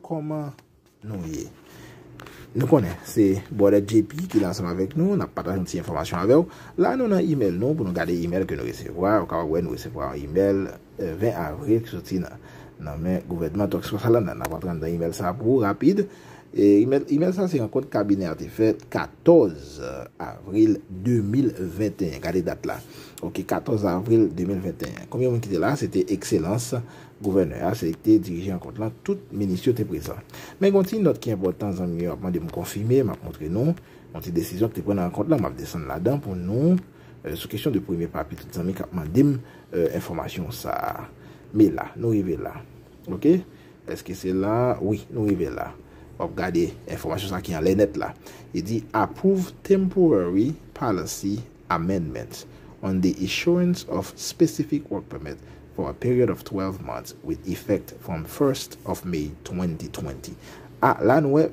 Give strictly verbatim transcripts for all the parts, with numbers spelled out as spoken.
Kòman nou ye? Nou konnen se Brother J P ki la ansanm avèk nou, n ap pataje yon ti enfòmasyon avè w. La nou nan email nou pou nou gade email ke nou resevwa. Ou kapab wè nou resevwa yon email, eh, ven avril ki soti nan, nan men gouvènman Turks West Island la. N ap rantre anndan email sa pou ou rapid. E email, email sa se rankont kabinè a te fèt katòz avril de mil venteyen. Gade dat la. Ok, katòz avril de mil venteyen. Konbyen moun ki te la? Se te Ekselans Gouvènè a, se li ki te dirije rankont lan. Tout minis yo te prezan. Men gen yon ti nòt ki enpòtan, zanmi yo ap mande m konfime, m ap montre nou yon ti desizyon ki te pran nan rankont lan. M ap desann ladan pou nou, eh, sou kesyon de premye papye, tout zanmi k ap mande m, eh, enfòmasyon sa a. Men la, nou rive la. Ok? Èske se la? Wi, nou rive la. W ap gade enfòmasyon sa ki anlè nèt la. Li di approve temporary policy amendment on the issuance of specific work permit for a period of twelve months with effect from first of May twenty twenty. A, la nou wè,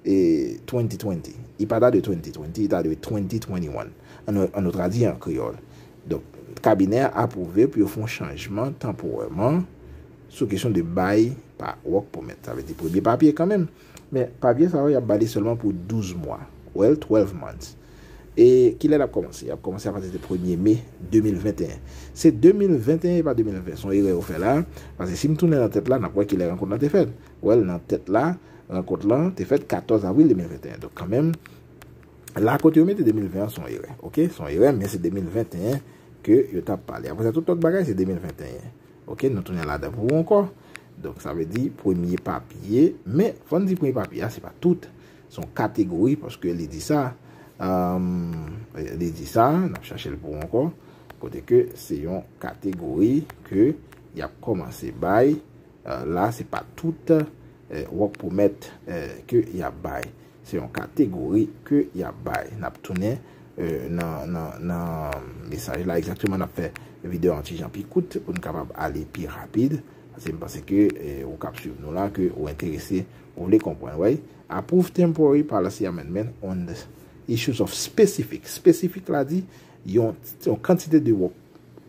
eh, twenty twenty. Li pa ta dwe twenty twenty, li ta dwe twenty twenty-one. An nou, an nou tradui an kreyòl. Donk, kabinè a apwouve pou yo fè yon chanjman tanporèman sou kesyon de bay pa work permit. Sa vle di premye papye kanmenm. Men papye sa yo, y ap ba li sèlman pou douz mwa. Well, twelve months. E kilè l ap kòmanse? L ap kòmanse apati de premye me de mil venteyen. Se de mil venteyen e pa de mil ven. Se yon erè yo fè la. Paske si m tounen nan tèt la, n ap wè kilè rankont lan te fèt. Well, nan tèt la, rankont lan te fèt katòz avril de mil venteyen. Donk, kanmenm, la kote yo mete de mil ven an, se yon erè. Ok? Se yon erè, men se de mil venteyen ke yo t ap pale. Apre sa, tout lòt bagay, se de mil venteyen. Ok, nou tounen ladan pou ou ankò. Donk, sa vle di premye papye. Men, fò n di premye papye a, se pa tout. Se yon kategori, paske li di sa. Ehm, li di sa, n ap chache l pou ou ankò. Kote ke se yon kategori ke y ap kòmanse bay. Eh, la, se pa tout, eh, work permit, eh, ke y ap bay. Se yon kategori ke y ap bay. N ap tounen, eh, nan, nan, nan mesaj la egzakteman. N ap fè videyo an ti jan pi kout pou n kapab ale pi rapid. Paske m panse ke, eh, ou k ap swiv nou la, ke ou enterese, ou vle konprann, wi. Approve temporary policy amendment on the issues of specific. Spesifik la di, yon, yon kantite de,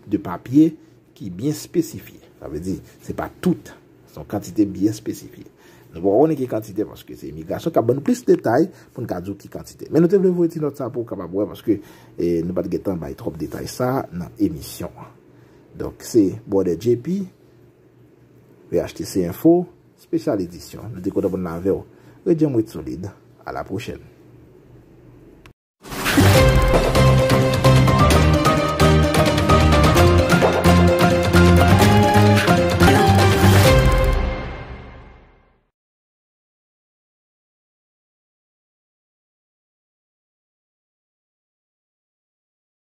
de papye ki byen espesifye. Sa vle di, se pa tout. Se yon kantite byen espesifye. Nou poko konnen ki kantite paske se imigrasyon k ap ban nou plis detay pou n ka di w ki kantite. Men nou te vle voye ti nòt sa pou w kapab wè paske, eh, nou pa t gentan bay twòp detay sa nan emisyon an. Donk, se Brother J P, V H T C Info, espesyal edisyon. Nou te kontan pou n avè w. Ret djanm, ret solid. A la pwochèn.